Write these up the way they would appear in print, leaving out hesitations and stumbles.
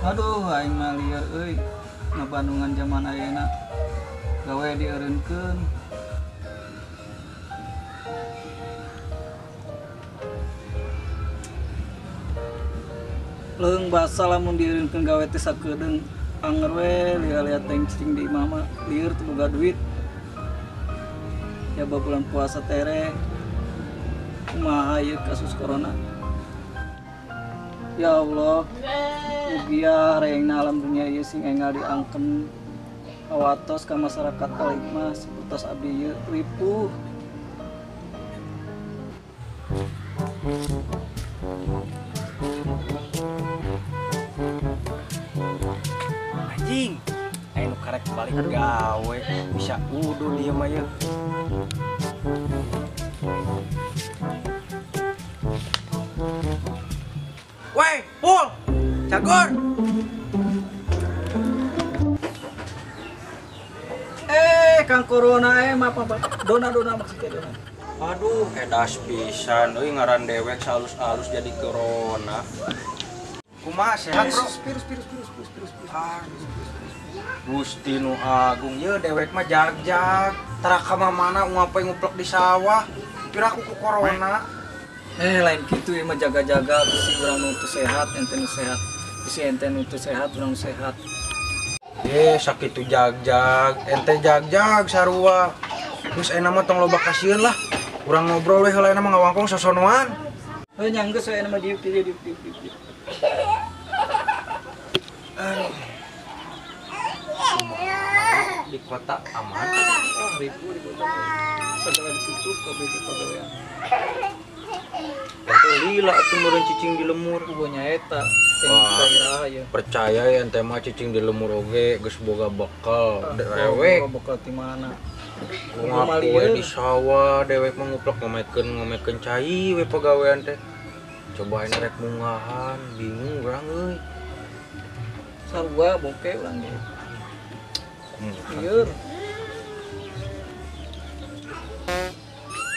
Aduh, aing mah lieur euy. Ngabandungan zaman ayeuna. Gawe dieureunkeun. Leung basa lamun dieureunkeun gawe teh sakedeung. Anger we lihat-lihat teh cicing di imah mah lieur teu boga duit. Ya bulan puasa tereh. Kumaha ieu kasus corona. Ya Allah, mugia reengna alam dunia ieu sing enggal diangken kawatos ka masyarakat Al-Hikmah sapertos abdi ieu ripuh. Anjing, aya nu karek balik gawe bisa udud ieu mah yeuh. Weh, Pul, Cagur. Kang Corona maaf maaf. Dona maksudnya dona. Aduh, edas pisan euy ngaran dewek salus-alus jadi corona. Kumaha sehat, Bro? Virus. Gusti nu agung ye dewek mah jag-jag, tara ka mana ngapain nguplek di sawah. Piraku ku corona. Lain kitu ieu mah jaga-jaga bisi urang nu teu sehat, ente nu sehat. Bisi ente nu teu sehat, urang nu sehat. Sakitu jag-jag, ente jag-jag sarua. Geus ayeuna mah tong loba kasieun lah. Urang ngobrol we heula ayeuna mah ngawangkong sosonoan. Heuh nya geus ayeuna mah diuk dieu diuk diuk diuk. Aduh. Di kota aman. Ah, ribu di kota. Segala ditutup kabeh pagawean. Ente lila atuh meureun cicing di lemur. Eueuh nya eta. Wah, percaya ya ente mah cicing di lemur oge geus boga bekal dewek. Boga bekal ti mana? Kumaha we di sawah dewek mah nguplek ngomekeun cai we pagawean teh. Coba ayeuna rek munggahan, bingung urang euy. Sarua boke urang ge. Lieur.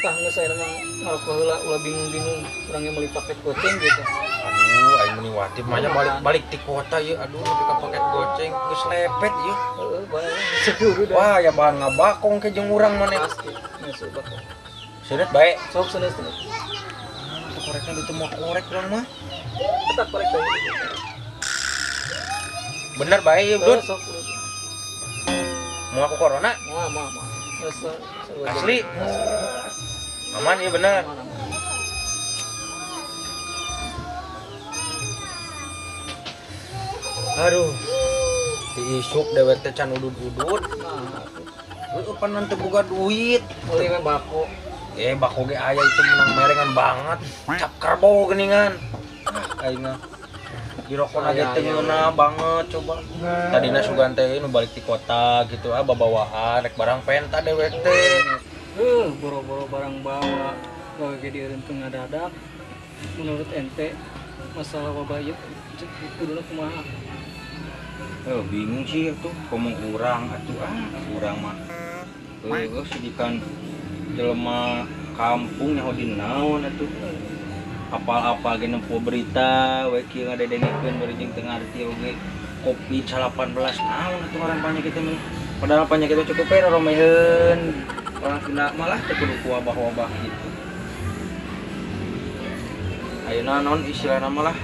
Tah geus ayeuna mah ngarokok heula ulah bingung-bingung urang ge meuli paket goceng gitu. Aduh, aing meuni watip mah nya balik-balik ti kota ieu. Aduh, nepi ka paket goceng geus lepet ieu. Heeh, bae. Wah, ya bahan ngabakong ke jeung urang maneh. Pasti, geus bakong. Seuneut bae. Sok seuneut seuneut. Tuh korekna ditu mau korek urang mah. Eta korek bae. Bener bae ieu, Bud. Sok. Mau aku corona? Moal, moal, moal. Asli. Aman ya bener. Aduh, diisuk dewek teh can udud-udud. Heueuh panan teu boga duit. Meuli we bako. Bako ge aya itu menang merengan banget. Cap kerbau geuningan. Ah, aing mah. Dirokona ge teu ngeunah banget coba. Tadina sugan teh nu balik ti kota gitu ah babawaan rek barang penta dewek teh. Boro-boro barang bawa gawe ge dieureunkeun ngadadak. Menurut ente masalah wabah ieu kuduna kumaha? Bingung sih atuh ngomong urang atuh ah urang mah. Heueuh sidikan jelema kampung nyaho di naon atuh. Apal-apal ge nempo berita we kieu ngadedengekeun bari jeung teu ngarti oge Covid-19 naon atuh ngaran panyakit teh. Padahal panyakit teh cukup we romeheun. Orang Sunda malah teu kudu ku wabah-wabah gitu. Ayeuna naon istilahna mah lah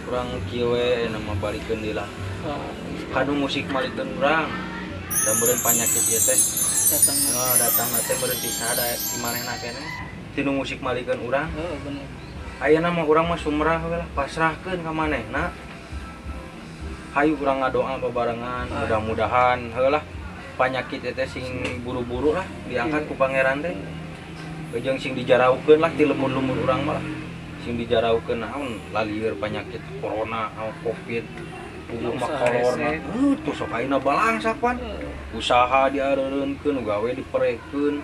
urang kieu we ayeuna mah balikeun deui lah. Kanu musik malikeun urang. Da meureun panyakit ieu teh datang. Datangna teh meureun ti saha di manehna keneh. Tinu musik malikeun urang. Heeh, bener. Ayeuna mah urang mah sumrah we lah, pasrahkeun ka manehna. Hayu urang ngadoa babarengan, mudah-mudahan heuh lah panyakit teh sing buru-buru lah diangkat ku pangeran teh. Jeung sing dijaraukeun lah ti lemur-lemur urang mah lah. Sing dijaraukeun naon lalieur panyakit corona, covid, puguh mah corona. Tuh sok ayeuna balangsak pan. Usaha diareureunkeun, gawe diperekeun.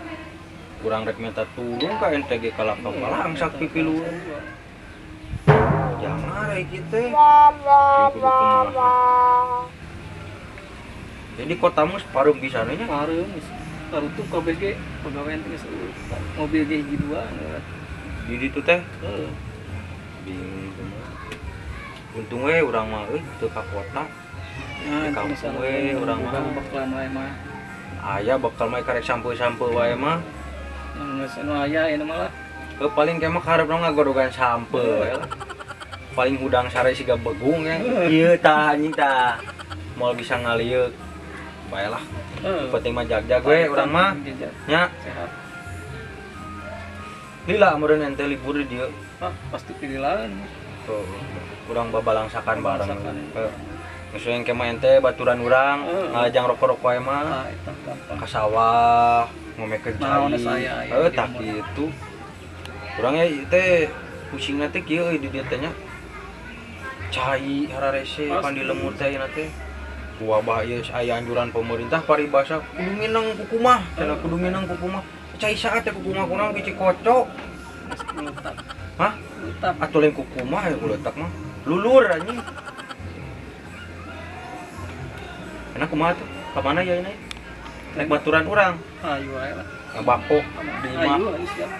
Urang rek minta tulung ka ente ge kalah ka balangsak pipilueun. Jangan ari kieu teh. Kudu kumaha. Jadi kotamu pareum pisan nya? Pareum, tarutup kabeh ge pagawean teh geus mobil ge hiji dua. Di ditu teh? Heeh. Bingung kumaha. Untung we urang mah euy teu ka kota. Di kampung we urang mah bakalan wae mah. Aya bakal mah karek sampeu-sampeu wae mah. Geus anu aya ieu mah lah. Heuh paling ke mah kaharepna ngagodogan sampeu we lah. Paling hudang sare siga begung ya. Ieu tah anjing tah. Moal bisa ngalieuk. Bae lah. Penting mah jag-jag we urang mah. Nya. Sehat. Lila meureun ente libur di dieu. Ah, pasti pilihan. Tuh, urang babalangsakan bareng. Heeh. Geus yang ke mah ente baturan urang ngalajang rokok-rokok wae mah. Ah, eta gampang. Ka sawah ngomekeun cai. Heuh tah kitu. Urang ye teh pusingna teh kieu euy di dieu teh nya. Cai hararese pan di lemur teh ayeuna teh. Wabah ieu aya anjuran pemerintah paribasa kudu mineng kukumah, cenah kudu mineng kukumah. Cai saat teh kukumah kunaon kici kocok. Hah? Atuh lain kukumah ya kuletak mah. Lulur anjing. Enak kumaha tuh? Ka mana ya ini? Naik baturan urang. Ayo wae lah. Ngabako di imah. Ayo, ayo siap.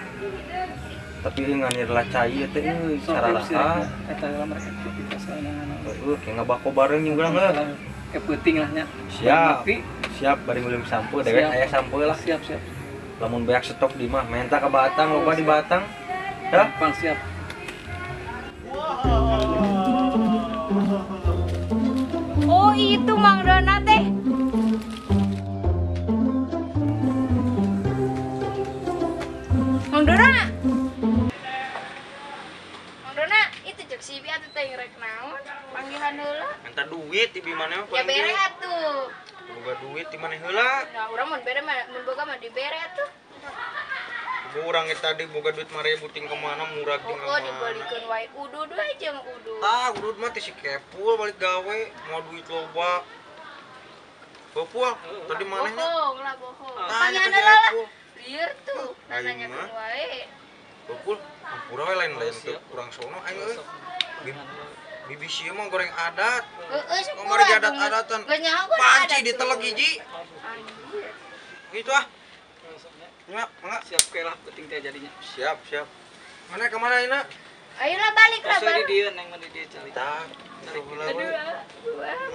Tapi nganir lah cai teh euy sararaha. Eta lah mereka aktivitas lain. Heuh, kayak ngabako bareng jeung urang heuh. Ke peuting lah nya. Siap. Siap bari ngulim sampo dewek aya sampo lah. Siap, siap. Lamun beak stok di mah menta ka Batang loba di Batang. Hah? Pang siap. Oh, itu Mang Dona teh. Mang Dona. Mang Dona, itu cek si Ibi atuh teh rek naon? Panggilan heula. Minta duit ibi maneh mah. Ya bere atuh. Boga duit di maneh heula. Nah, urang mun bere mah mun boga mah dibere atuh. Urang tadi boga duit 5.000 ting kemana murah ting kemana. Oh, dibalikeun wae udud wae jeung udud. Tah, udud mah teh si Kepul balik gawe, mau duit loba. Kepul, tadi manehna. Bohong lah, bohong. Tanya lah. Lieur tuh, nanyakeun wae. Kepul, hampura we lain-lain teu kurang sono aing euy. Bibi sieu mah goreng adat. Heeh, kamari adat-adatan. Panci ditelek hiji. Gitu ah. Ya, mangga. Siap ke lah penting teh jadinya. Siap, siap. Mana ke mana Ina? Ayolah balik lah, Bang. Di dieu neng mah di dieu cari. Tah, Aduh,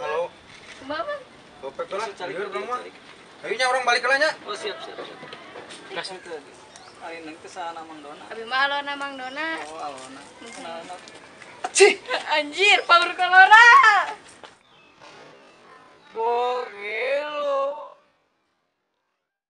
halo. Kumaha, Bang? Gopek lah, cari urang mah. Ayo nya urang balik lah nya. Oh, siap, siap, siap. Kasih teh. Ari neng teh saha Mang Dona? Abi mah alona Mang Dona. Oh, alona. Alona. Cih, anjir, power kolora.